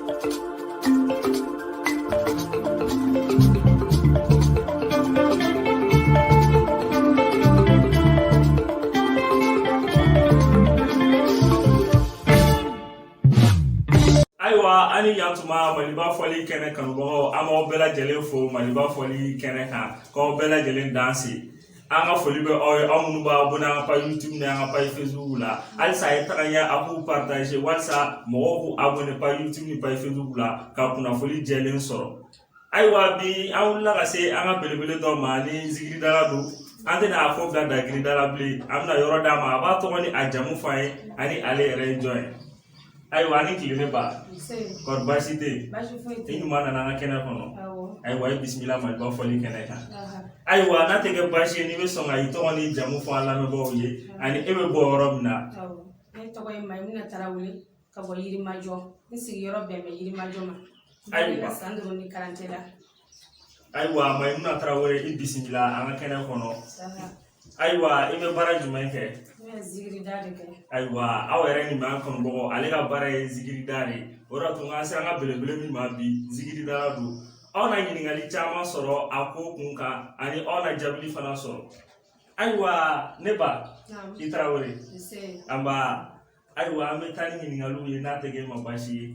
Ayiwa, an ni yantuma Maliba fɔli kɛnɛ kanubagaw, an b'aw bɛɛ lajɛlen fo Maliba fɔli kɛnɛ kan, k'aw bɛɛ lajɛlen danse. An ka foli bɛ aw ye, aw minnu b'a abonné an ka page YouTube ni an ka page Facebook la. Halisa a ye taga ɲɛ, a k'u partager walasa mɔgɔw k'u abonné page YouTube ni page Facebook la ka kunnafoli jɛlen sɔrɔ. Ayiwa, bi an wulila ka se an ka belebele dɔ ma ni zikiridala don. An tɛna a ko bila dagirida la bilen, an bɛna yɔrɔ d'a ma, a b'a tɔgɔ ni a jamu fɔ an ye ani ale yɛrɛ ye jɔn ye. Ayiwa, ani tile ne ba. Kɔri baasi tɛ yen? I ɲuman nana an ka kɛnɛ kɔnɔ. Ayiwa, i bisimila Maliba fɔli kɛnɛ kan. Ayiwa, n'a tɛ kɛ baasi ye, n'i bɛ sɔn ka i tɔgɔ ni jamu fɔ an lamɛnbagaw ye ani e bɛ bɔ yɔrɔ min na. Ne tɔgɔ ye Mayimuna Tarawele ka bɔ Yirimajɔ. N sigiyɔrɔ bɛn bɛ Yirimajɔ ma. Ayiwa, san 5 ni karante la. Ayiwa, Mayimuna Tarawele, i bisimila an ka kɛnɛ kɔnɔ. Ayiwa, i bɛ baara jumɛn kɛ? Ne bɛ zikirida de kɛ. Ayiwa, aw yɛrɛ ni maa kanubagaw, ale ka baara ye zikirida de ye. O de y'a to an sera an ka belebele min ma bi, zikiridala don. Aw na ɲininkali caman sɔrɔ a ko kun kan ani aw na jaabili fana sɔrɔ. Ayiwa, ne ba, i Tarawele, anba. Ayiwa, an bɛ taa ni ɲininkaliw ye, n'a tɛ kɛ ma baasi ye.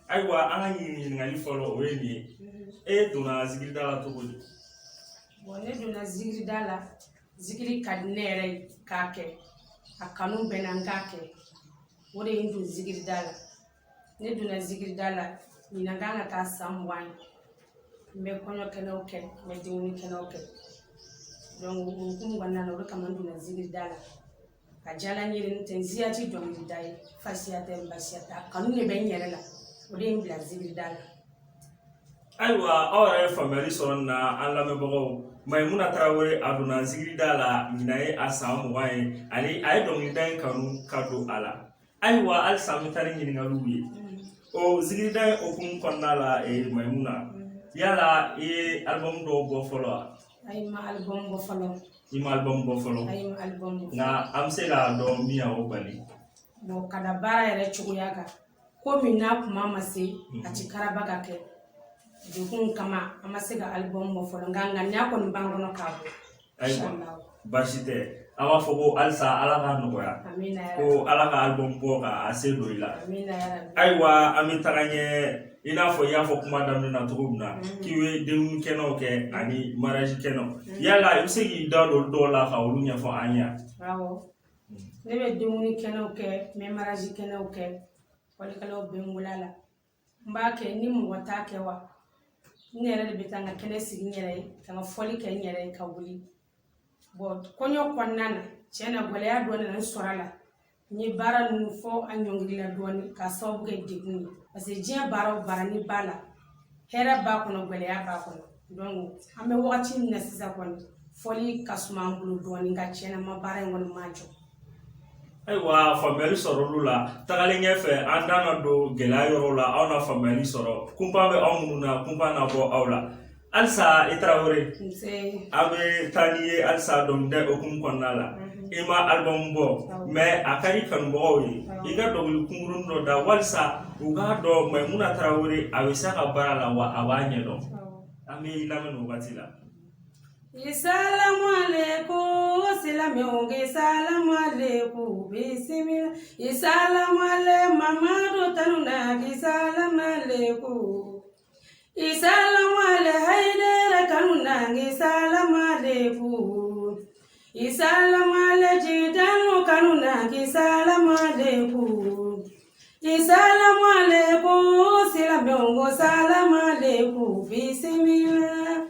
Ayiwa, an ka ɲininkali fɔlɔ, o ye nin ye: e donna zikirida la cogo di? Bon, ne donna zikirida la, zikiri ka di ne yɛrɛ ye k'a kɛ, a kanu bɛ n na n k'a kɛ, o de ye n don zikirida la. Ne donna zikirida la, ɲinan kan ka taa san 20 ye. N bɛ kɔɲɔ kɛnɛw kɛ, n bɛ denkundi kɛnɛw kɛ. Donc o hukumu kɔnɔna na, o de kama n donna zikirida la. A diyara n ye, n tɛ n siya ti dɔnkilida ye, fasiya tɛ, n basiya tɛ, a kanu de bɛ n yɛrɛ la, o de ye n bila zikirida la. Ayiwa, aw yɛrɛ ye faamuyali sɔrɔ nin na, an lamɛnbagaw. Mayimuna Tarawele, a donna zikirida la, ɲinan ye a san 20 ye, ani a ye dɔnkilida in kanu ka don a la. Ayiwa, halisa an bɛ taa ni ɲininkaliw ye o zikirida in hukumu kɔnɔna la. Mayimuna, yala i ye alibamu dɔw bɔ fɔlɔ wa? Ayi, n ma alibamu bɔ fɔlɔ. I ma alibamu bɔ fɔlɔ? Ayi, n ma alibamu bɔ. Nka an bɛ se k'a dɔn min y'o bali? Bon, ka da baara yɛrɛ cogoya kan, ko min n'a kuma ma se, a ti karaba ka kɛ. Degun kama, an ma se ka alibamu bɔ fɔlɔ, nka ŋaniya kɔni b'an kɔnɔ k'a bɔ. Ayiwa, baasi tɛ. An b'a fɔ ko halisa Ala k'a nɔgɔya, ko Ala ka album bɔ ka a se don i la. Ayiwa, an bɛ taga ɲɛ. I n'a fɔ i y'a fɔ kuma daminɛ na cogo min na k'i bɛ denkundi kɛnɛw kɛ ani mariage kɛnɛw, yala i bɛ se k'i da don dɔw la ka olu ɲɛfɔ an ye? Awɔ, ne bɛ denkundi kɛnɛw kɛ, n bɛ mariage kɛnɛw kɛ. Fɔlikɛlaw bɛ n wele a la, n b'a kɛ. Ni mɔgɔ t'a kɛ wa, ne yɛrɛ de bɛ taa n ka kɛnɛ sigi n yɛrɛ ye, ka n ka fɔli kɛ n yɛrɛ ye ka wuli. Bon, kɔɲɔ kɔnɔna na, tiɲɛ na, gɛlɛya dɔ nana n sɔrɔ a la. N ye baara ninnu fɔ a ɲɔngirila dɔɔnin k'a sababu kɛ degun ye, parce que diɲɛ baara o baara, ni b'a la, hɛrɛ b'a kɔnɔ, gɛlɛya b'a kɔnɔ. Donc an bɛ wagati min na sisan kɔni, fɔli ka suma an bolo dɔɔnin, nka tiɲɛ na, n ma baara in kɔni ma jɔ. Ayiwa, faamuyali sɔrɔ olu la. Tagalen ɲɛfɛ, an da na don gɛlɛya yɔrɔw la, aw na faamuyali sɔrɔ. Kunpan bɛ aw minnu na, kunpan na bɔ aw la. Halisa i Tarawele, an bɛ taa n'i ye halisa dɔnkilida hukumu kɔnɔna la. I ma album bɔ, mais a ka di kanubagaw ye i ka dɔnkili kunkurunnin dɔ da walisa u k'a dɔn Mayimuna Tarawele, a bɛ se a ka baara la wa a b'a ɲɛdɔn. An bɛ i lamɛn nin wagati la. Salamu alaikum, silamɛw ke salamu alaikum, bisimila. Salamu alaikum, Mamadu tanu na ki salamu alaikum. Salamu alaikum, Haidara kanu na ki salamu alaikum. Salamu alaikum, Jitanu kanu na ki salamu alaikum. Salamu alaikum, silamɛw ko salamu alaikum, bisimila.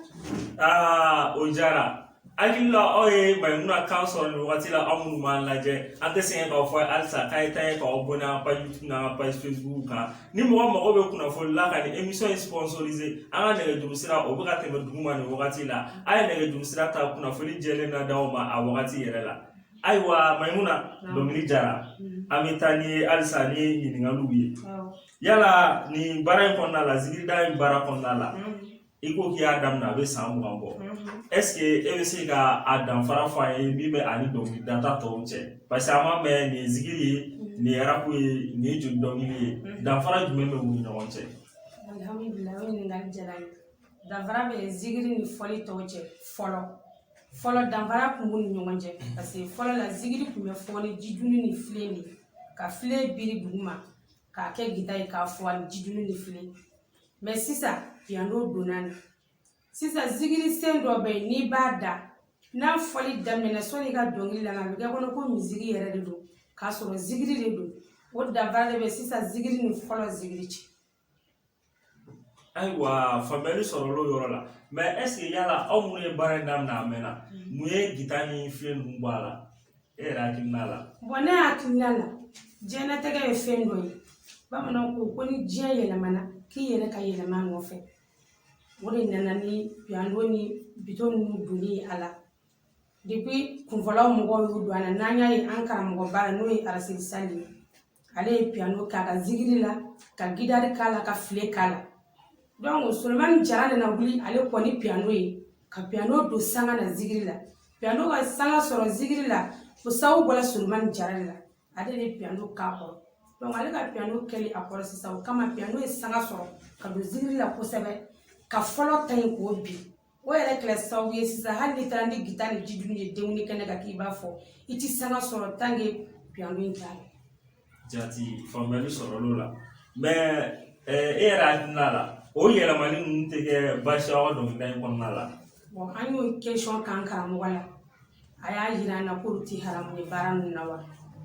Aa, o diyara. Hakili la aw ye Mayimuna kan sɔrɔ nin wagati la. Aw minnu b'an lajɛ, an tɛ sɛgɛn k'aw fɔ halisa k'a ye taa ɲɛ k'aw abonné an page YouTube n'an ka page Facebook kan. Ni mɔgɔ mago bɛ kunnafoni la ka nin émission in sponsoriser, an ka nɛgɛjuru sira, o bɛ ka tɛmɛ duguma nin wagati la. A ye nɛgɛjuru sira ta, kunnafoni jɛlen na d'aw ma a wagati yɛrɛ la. Ayiwa Mayimuna, dɔnkili jara. An bɛ taa ni ye halisa ni ɲininkaliw ye. Yala nin baara in kɔnɔna la, zikirida in baara kɔnɔna la, I ko k'i y'a daminɛ a bɛ san 20 bɔ. Est ce que e bɛ se ka a danfara fɔ an ye min bɛ ani dɔnkilidata tɔw cɛ? Parce que an b'a mɛn nin ye zikiri ye, nin ye rap ye, nin ye jeli dɔnkili ye. Danfara jumɛn bɛ u ni ɲɔgɔn cɛ? Alhamdulilayi, o ɲininkali diyara n ye. Danfara bɛ zikiri ni fɔli tɔw cɛ. Fɔlɔ fɔlɔ, danfara tun b'u ni ɲɔgɔn cɛ, parce que fɔlɔ la, zikiri tun bɛ fɔ ni jiduni ni filen de ye, ka filen biri duguma k'a kɛ gita ye, k'a fɔ ani jiduni ni filen. Mais sisan, piano donna na. Sisan, zikiri sen dɔ bɛ yen, n'i b'a da, n'a fɔli daminɛna, sɔnni i ka dɔnkili lamɛn, a bɛ kɛ kɔnɔ ko misiri yɛrɛ de don, k'a sɔrɔ zikiri de don. O danfara de bɛ sisan zikiri ni fɔlɔ zikiri cɛ. Ayiwa, faamuyali sɔrɔla o yɔrɔ la. Mais est ce que yala aw minnu ye baara in daminɛ a mɛnna, mun ye gita ni filen ninnu bɔ a la, e yɛrɛ hakilina la? Bon, ne hakilina la, diɲɛlatigɛ ye fɛn dɔ ye. Bamananw ko ko ni diɲɛ yɛlɛmana, k'i yɛrɛ ka yɛlɛma a nɔfɛ. O de nana ni piano ni bito ninnu donni ye a la. Depuis kunfɔlɔ mɔgɔw y'u don a la, n'an y'a ye an karamɔgɔba la, n'o ye Arasili Sali ye, ale ye piano k'a ka zikiri la, ka gitari k'a la, ka file k'a la. Donc Solomani Jara nana wuli, ale kɔ ni piano ye, ka piano don sanga na zikiri la. Piano ka sanga sɔrɔ zikiri la, o sababu bɔra Solomani Jara de la. Ale de ye piano k'a kɔrɔ. Donc ale ka piano kɛli a kɔrɔ sisan, o kama piano ye sanga sɔrɔ ka don zikiri la kosɛbɛ, ka fɔlɔ ta in k'o bin. O yɛrɛ kɛra sababu ye sisan, hali n'i taara ni gita ni jiduni ye denkundi kɛnɛ kan k'i b'a fɔ, i ti sanga sɔrɔ tant que piano in t'a la. Jati, faamuyali sɔrɔla o la. Mais e yɛrɛ hakilina la, o yɛlɛmali ninnu tɛ kɛ baasi ye aw ka dɔnkilida in kɔnɔna la? Bon, an y'o question k'an karamɔgɔ la, a y'a yira an na k'olu ti haramu ye baara ninnu na wa.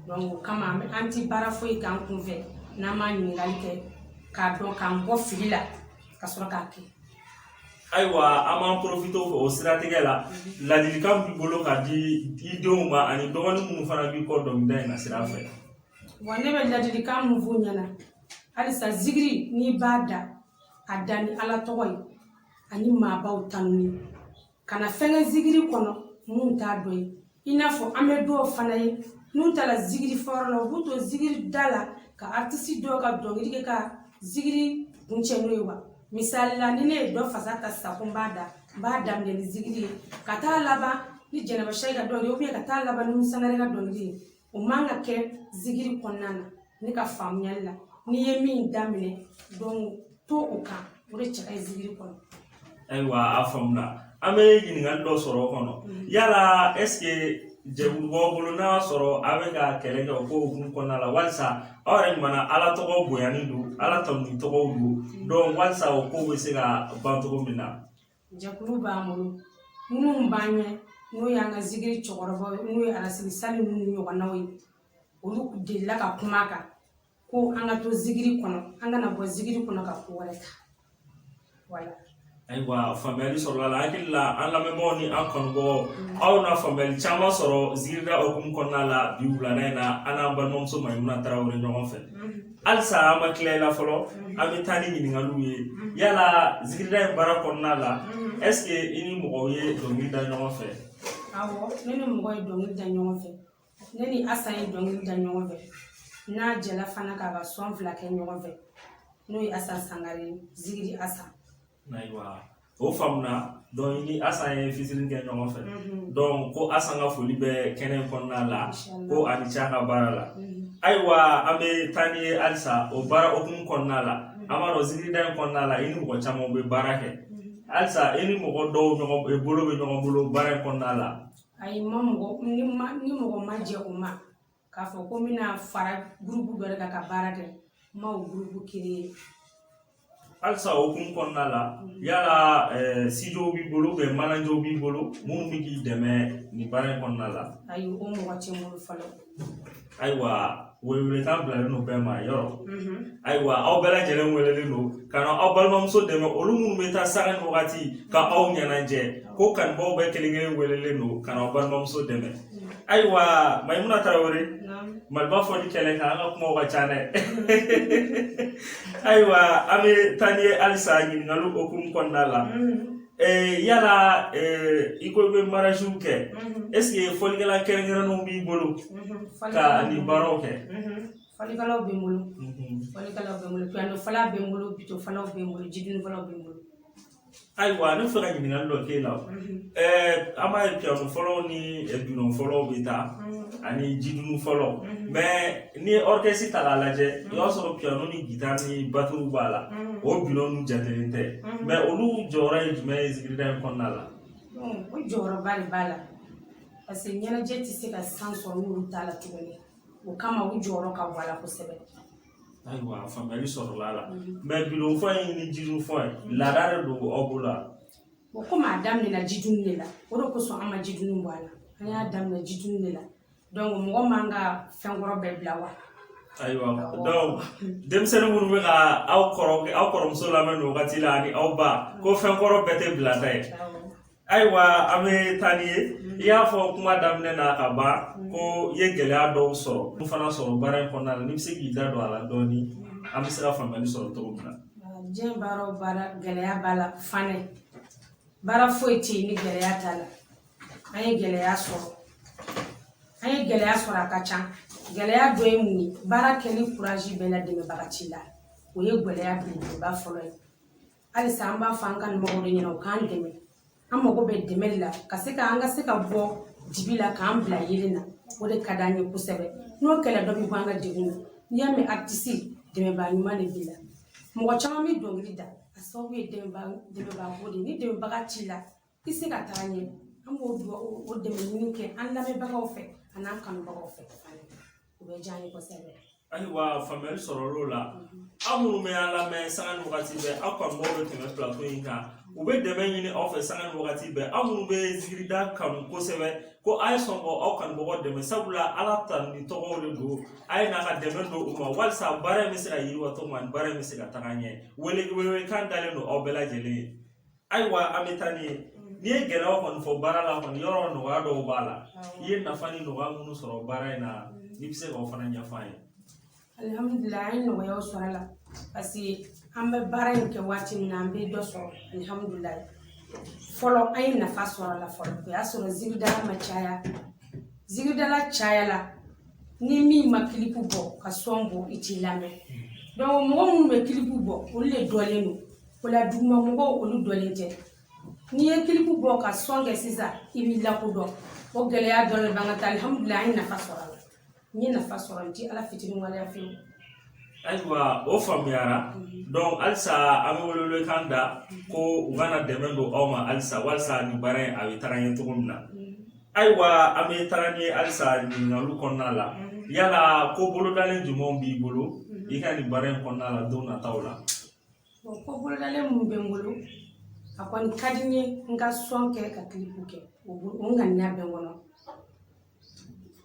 Donc o kama an ti baara foyi k'an kunfɛ n'an ma ɲininkali kɛ k'a dɔn, k'an bɔ fili la, ka sɔrɔ k'a kɛ. Ayiwa, an b'an profiter o siratigɛ la. Ladilikan b'i bolo ka di i denw ma ani dɔgɔnin minnu fana b'i kɔ dɔnkilida in na sira fɛ? Wa ne bɛ ladilikan mun f'u ɲɛna halisa, zikiri, n'i b'a da, a da ni Ala tɔgɔ ye ani maabaw tanuni. Kana fɛn kɛ zikiri kɔnɔ mun t'a dɔ ye. I n'a fɔ an bɛ dɔw fana ye, n'u taara zikiri fɔyɔrɔ la, u b'u to zikiri da la ka artiste dɔw ka dɔnkili kɛ ka zikiri kuncɛ n'o ye wa. Misali la, ni ne ye dɔ fasa ta sisan ko n b'a da, n b'a daminɛ ni zikiri ye ka taa laban ni Jɛnɛba Sayi ka dɔnkili ye, ka taa laban ni Sangare ka dɔnkili ye, o man ka kɛ zikiri kɔnɔna na. Ne ka faamuyali la, n'i ye min daminɛ, donc to o kan, o de cɛ ka ɲi zikiri kɔnɔ. Ayiwa, a faamuna. An bɛ ɲininkali dɔ sɔrɔ o kɔnɔ. Yala est ce que jɛkulu b'aw bolo, n'a y'a sɔrɔ aw bɛ ka kɛlɛ kɛ o ko hukumu kɔnɔna la, walisa aw yɛrɛ ɲuman Ala tɔgɔ bonyani don, Ala tanuni tɔgɔw don, donc walisa o ko bɛ se ka ban cogo min na? Jɛkulu b'an bolo. Minnu b'an ɲɛ, n'o y'an ka zikiri cɛkɔrɔbaw ye, n'o ye Arasili Sali ninnu ɲɔgɔnnaw ye, olu delila ka kuma a kan ko an ka to zikiri kɔnɔ, an kana bɔ zikiri kɔnɔ ka ko wɛrɛ ta. Wala. Ayiwa, faamuyali sɔrɔla la. Hakili la, an lamɛnbagaw ni an kanubagaw, aw na faamuyali caman sɔrɔ zikirida hukumu kɔnɔna la bi wulada in na, an n'an balimamuso Mayimuna Tarawele ɲɔgɔn fɛ. Halisa an ma tila i la fɔlɔ, an bɛ taa ni ɲininkaliw ye. Yala zikirida in baara kɔnɔna la, est ce que i ni mɔgɔw ye dɔnkili da ɲɔgɔn fɛ? Awɔ, ne ni mɔgɔ ye dɔnkili da ɲɔgɔn fɛ. Ne ni Asan ye dɔnkili da ɲɔgɔn fɛ. N'a jɛla fana k'a ka son 2 kɛ ɲɔgɔn fɛ, n'o ye Asan Sangare ye, zikiri Asan. Ayiwa, o faamuna. Donc i ni Asan ye featuring kɛ ɲɔgɔn fɛ. Donc ko Asan ka foli bɛ kɛnɛ in kɔnɔna la, ko a ni ce a ka baara la. Ayiwa, an bɛ taa ni ye halisa o baara hukumu kɔnɔna la. An b'a dɔn zikirida in kɔnɔna la, i ni mɔgɔ caman bɛ baara kɛ. Halisa i ni mɔgɔ dɔw ɲɔgɔn bolo bɛ ɲɔgɔn bolo baara in kɔnɔna la? Ayi, ma mɔgɔ ni ma ni mɔgɔ ma jɛ o ma k'a fɔ ko n bɛna fara groupe dɔ de kan ka baara kɛ, n ma o groupe créer. Halisa o hukumu kɔnɔna la, yala studio b'i bolo, manager b'i bolo minnu bɛ k'i dɛmɛ nin baara in kɔnɔna la? Ayi, o mɔgɔ tɛ n bolo fɔlɔ. Ayiwa, welewelekan bilalen don bɛɛ ma yɔrɔ. Ayiwa, aw bɛɛ lajɛlen welelen don ka na aw balimamuso dɛmɛ, olu minnu bɛ taa sanga ni wagati ka aw ɲɛnajɛ, ko kanubaaw bɛɛ kelen kelen welelen don ka na aw balimamuso dɛmɛ. Ayiwa, Mayimuna Tarawele, Maliba fɔli kɛlɛ kan, an ka kumaw ka ca dɛ. Ayiwa, an bɛ taa ni ye halisa ɲininkaliw hukumu kɔnɔna la. Yala i ko i bɛ mariagew kɛ, est ce que fɔlikɛla kɛrɛnkɛrɛnnenw b'i bolo ka nin baaraw kɛ? Fɔlikɛlaw bɛ n bolo, fɔlikɛlaw bɛ n bolo, piano fɔla bɛ n bolo, bito fɔlaw bɛ n bolo, jiduni fɔlaw bɛ n bolo. Ayiwa, ne fɛ ka ɲininkali dɔ k'e la. An b'a ye piano fɔlɔw ni bidon fɔlɔw bɛ taa ani jidunu fɔlɔ, mais n'i ye orchestre ta k'a lajɛ, i b'a sɔrɔ piano ni guitare ni batterie b'a la, o bidon ninnu jatelen tɛ. Mais olu jɔyɔrɔ ye jumɛn ye zikirida in kɔnɔna la? O jɔyɔrɔba de b'a la, parce que ɲɛnajɛ tɛ se ka san sɔrɔ n'olu t'a la tuguni. O kama u jɔyɔrɔ ka bon a la kosɛbɛ. Ayiwa, faamuyali sɔrɔla a la. Mais bidon fɔ in ni jidunu fɔ in, laada de don aw bolo wa? Bon, komi a daminɛna jidunu de la, o de kosɔn an ma jidunu bɔ a la. An y'a daminɛ jidunu de la, donc mɔgɔ man ka fɛn kɔrɔ bɛɛ bila wa. Ayiwa, donc denmisɛnnin minnu bɛ ka aw kɔrɔ, aw kɔrɔmuso lamɛn nin wagati la, ani aw ba, ko fɛn kɔrɔ bɛɛ tɛ bilata ye. Ayiwa, an bɛ taa ni ye. I y'a fɔ kuma daminɛ na ka ban ko i ye gɛlɛya dɔw sɔrɔ, mun fana sɔrɔ baara in kɔnɔna la, n'i bɛ se k'i da don a la dɔɔni, an bɛ se ka faamuyali sɔrɔ cogo min na. Diɲɛ baara o baara, gɛlɛya b'a la. Fanɛ, baara foyi tɛ yen ni gɛlɛya t'a la. An ye gɛlɛya sɔrɔ, an ye gɛlɛya sɔrɔ, a ka ca. Gɛlɛya dɔ ye mun ye? Baara kɛli courage bɛɛ la, dɛmɛbaga t'i la, o ye gɛlɛya belebeleba fɔlɔ ye. Halisa an b'a fɔ an kanubagaw de ɲɛna, u k'an dɛmɛ. An mago bɛ dɛmɛ de la ka se ka an ka se ka bɔ dibi la k'an bila yelen na. O de ka d'an ye kosɛbɛ. N'o kɛla, dɔ bɛ bɔ an ka degun na. N'i y'a mɛn artiste, dɛmɛbaa ɲuman de b'i la. Mɔgɔ caman bɛ dɔnkili da, a sababu ye dɛmɛbaa ko de ye. Ni dɛmɛbaga t'i la, i tɛ se ka taa ɲɛ. An b'o o dɛmɛ ɲini kɛ an lamɛnbagaw fɛ an'an kanubagaw fɛ, o bɛ diya an ye kosɛbɛ. Ayiwa, faamuyali sɔrɔla o la. Aw minnu bɛ an lamɛn sanga ni wagati bɛɛ, aw kanubagaw bɛ tɛmɛ plateau in kan, u bɛ dɛmɛ ɲini aw fɛ sanga ni wagati bɛɛ. Aw minnu bɛ zikirida kanu kosɛbɛ, ko a ye sɔn ka aw kanubagaw dɛmɛ, sabula Ala ta ni tɔgɔw de don. A ye n'a ka dɛmɛ don u ma walasa baara in bɛ se ka yiriwa cogo min ani baara in bɛ se ka taga ɲɛ. Wele welekan dalen don aw bɛɛ lajɛlen ye. Ayiwa, an bɛ taa ni ye. N'i ye gɛlɛyaw kɔni fɔ baara la kɔni, yɔrɔ nɔgɔya dɔw b'a la. I ye nafa ni nɔgɔya minnu sɔrɔ baara in na, n'i bɛ se k'o fana ɲɛfɔ an ye. Alihamudulila, an ye nɔgɔyaw sɔrɔ a la, parce que an bɛ baara in kɛ waati min na, an bɛ dɔ sɔrɔ, alihamudulilayi. Fɔlɔ, an ye nafa sɔrɔ a la fɔlɔ, o y'a sɔrɔ zikiridala ma caya. Zikiridala cayala, ni min ma clip bɔ ka son bɔ, i t'i lamɛn. Donc mɔgɔ minnu bɛ clip bɔ, olu de dɔlen don. O la duguma mɔgɔw, olu dɔlen tɛ. N'i ye clip bɔ ka son kɛ sisan, i b'i lakodɔn. O gɛlɛya dɔ de b'an ka taa. Alihamudulilayi, an ye nafa sɔrɔ a la. N ye nafa sɔrɔ, n ti Ala fitinin waleya fiyewu. Ayiwa, o faamuyara. Donc halisa an bɛ welewelekan da ko u kana dɛmɛ don aw ma halisa, walasa nin baara in a bɛ taga ɲɛ cogo min na. Ayiwa, an bɛ taga ni ye halisa ɲininkaliw kɔnɔna la. Yala ko bolodalen jumɛnw b'i bolo i ka nin baara in kɔnɔna la don nataw la? Bon, ko bolodalen mun bɛ n bolo, a kɔni ka di n ye n ka son kɛ ka clip kɛ. O ŋaniya bɛ n kɔnɔ.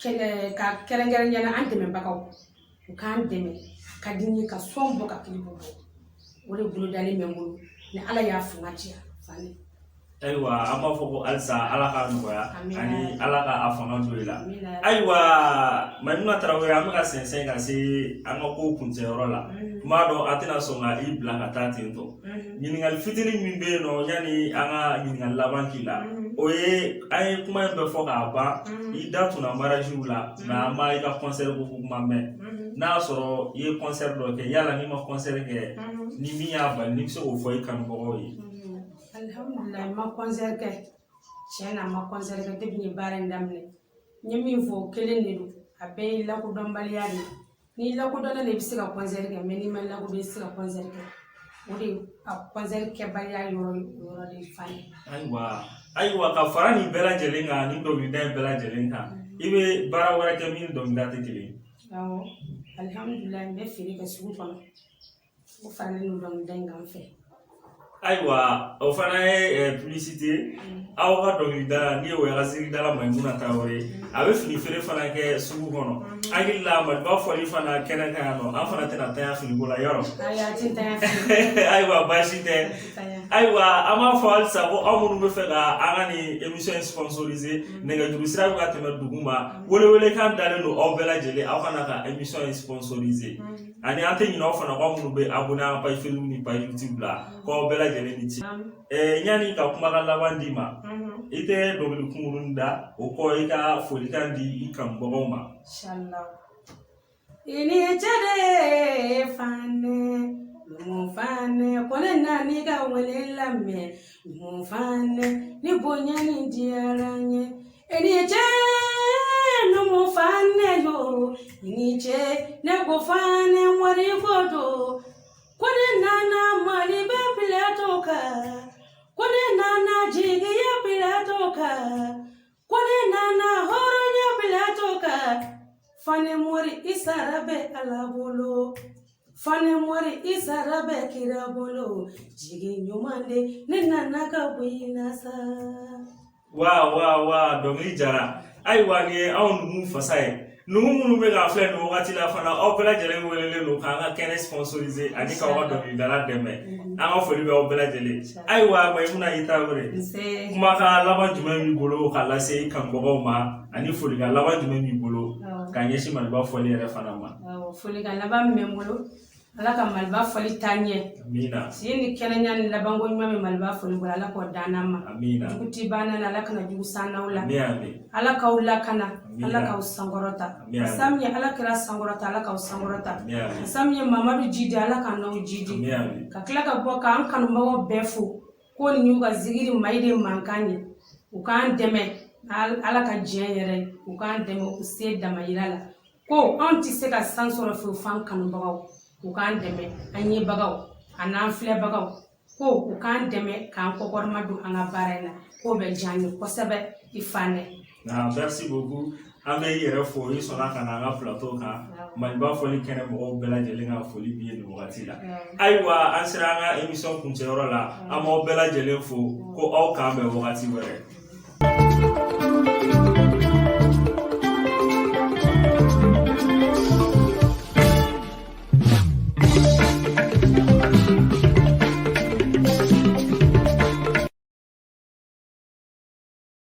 Kɛlɛ ka kɛrɛnkɛrɛnnenya la, an dɛmɛbagaw, u k'an dɛmɛ. A ka di n ye ka son bɔ ka clip bɔ. O de bolodalen bɛ n bolo, ni Ala y'a fanga diya fani. Ayiwa, an b'a fɔ ko halisa Ala k'a nɔgɔya ani Ala ka a fanga don i la. Amina. Ayiwa, Mayimuna Tarawele, an bɛ ka sɛnsɛn ka se an ka kow kuncɛyɔrɔ la. N b'a dɔn an tɛna sɔn ka i bila ka taa ten tɔ. Ɲininkali fitinin min bɛ yen nɔ, yanni an ka ɲininkali laban k'i la, o ye an ye kuma in bɛɛ fɔ k'a ban, i da tunna mariagew la, mais an ma i ka concert ko kuma mɛn. N'a y'a sɔrɔ i ye concert dɔ kɛ, yala n'i ma concert kɛ, ni min y'a bali, n'i bɛ se k'o fɔ i kanubagaw ye. Alihamudulilayi, n ma concert kɛ. Tiɲɛ na, n ma concert kɛ depuis n ye baara in daminɛ. N ye min fɔ, o kelen de don. A bɛɛ ye lakodɔnbaliya de ye. N'i lakodɔnnen don, i bɛ se ka concert kɛ, mais n'i ma lakodɔn, i tɛ se ka concert kɛ. O de ye a concert kɛbaliya yɔrɔ ye, o yɔrɔ de ye fan ye. Ayiwa, ka fara nin bɛɛ lajɛlen kan, ni dɔnkilida in bɛɛ lajɛlen kan, i bɛ baara wɛrɛ kɛ min ni dɔnkilida tɛ kelen ye? Awɔ, alihamudulilayi, n bɛ feere kɛ sugu kɔnɔ. O faralen don dɔnkilida in kan n fɛ. Ayiwa, o fana ye publicité. Aw ka dɔnkilidala ni o ye ka zikiridala Mayimuna Tarawele, a bɛ fini feere fana kɛ sugu kɔnɔ. Hakili la, Maliba fɔli fana kɛnɛ kan yan nɔ, an fana tɛna tanya finiko la yɔrɔ. Ayi, a ti ntanya fiyewu. Ayiwa, baasi tɛ. A ti ntanya. Ayiwa, an b'a fɔ halisa ko aw minnu bɛ fɛ ka an ka nin émission in sponsoriser, nɛgɛjuru sira bɛ ka tɛmɛ dugu ma. Welewelekan dalen don aw bɛɛ lajɛlen, aw kana ka émission in sponsoriser. Ani an tɛ ɲinɛ aw fana kɔ, aw minnu bɛ abonné an ka page Facebook ni page YouTube la, k'aw bɛɛ lajɛlen ni ci. Yanni ka kumakan laban d'i ma, i tɛ dɔnkili kunkurunin da, o kɔ i ka folikan di i kanubagaw ma. Inshallah. I ni ce de, Fane. Numu fanɛ ko ne nan'i ka wele lamɛn. Numu fanɛ ni bonya ni diyara n ye. I ni ce numu fanɛ yo. I ni ce ne ko fanɛ wari ko don. Ko ne nana Maliba plateau kan. Ko ne nana jigiya plateau kan. Ko ne nana hɔrɔnya plateau kan. Fanɛ mori i sara bɛ Ala bolo. Fanɛ mori i sara bɛ kira bolo. Jigi ɲuman de ne nana ka bɔ i la sa. Wa wa wa, dɔnkili jara. Ayiwa, nin ye anw numu fasa ye. Numu minnu bɛ k'a filɛ nin wagati la fana, aw bɛɛ lajɛlen welelen don k'an ka kɛnɛ sponsoriser ani k'aw ka dɔnkilidala dɛmɛ. An ka foli bɛ aw bɛɛ lajɛlen. Ayiwa, Mayimuna, i Tarawele, Nse. Kumakan laban jumɛn b'i bolo ka lase i kanubagaw ma, ani folikan laban jumɛn b'i bolo ka ɲɛsin Maliba fɔli yɛrɛ fana ma? Awɔ, folikan laban min bɛ n bolo, Ala ka Maliba fɔli taa ɲɛ. Amina. Si ni kɛnɛya ni labanko ɲuman bɛ Maliba fɔli bolo, Ala k'o d'an ma. Amina. Jugu ti banna na, Ala kana jugu san aw la. Ami ami. Ala k'aw lakana. Amina. Ala k'aw sankɔrɔta. Ami ami. Sami ye Ala kira sankɔrɔta, Ala k'aw sankɔrɔta. Ami ami. Sami ye Mamadu jidi, Ala ka n'aw jidi. Ami ami. Ka tila ka bɔ k'an kanubagaw bɛɛ fo ko nin y'u ka zigiri mayi de mankan ye. U k'an dɛmɛ Ala ka diɲɛ yɛrɛ ye, u k'an dɛmɛ u se damayira la, ko anw tɛ se ka san sɔrɔ fewu f'an kanubagaw. U k'an dɛmɛ, an ɲɛbagaw a n'an filɛbagaw, ko u k'an dɛmɛ k'an kɔkɔrɔma don an ka baara in na, k'o bɛ diya an ye kosɛbɛ. I fanɛ. Ah, merci beaucoup. An bɛ i yɛrɛ fo, i sɔnna ka na an ka plateau kan. Maliba fɔli kɛnɛ mɔgɔw bɛɛ lajɛlen ka foli b'i ye nin wagati la. Ayiwa, an sera an ka émission kuncɛyɔrɔ la. An b'aw bɛɛ lajɛlen fo ko aw k'an bɛn wagati wɛrɛ.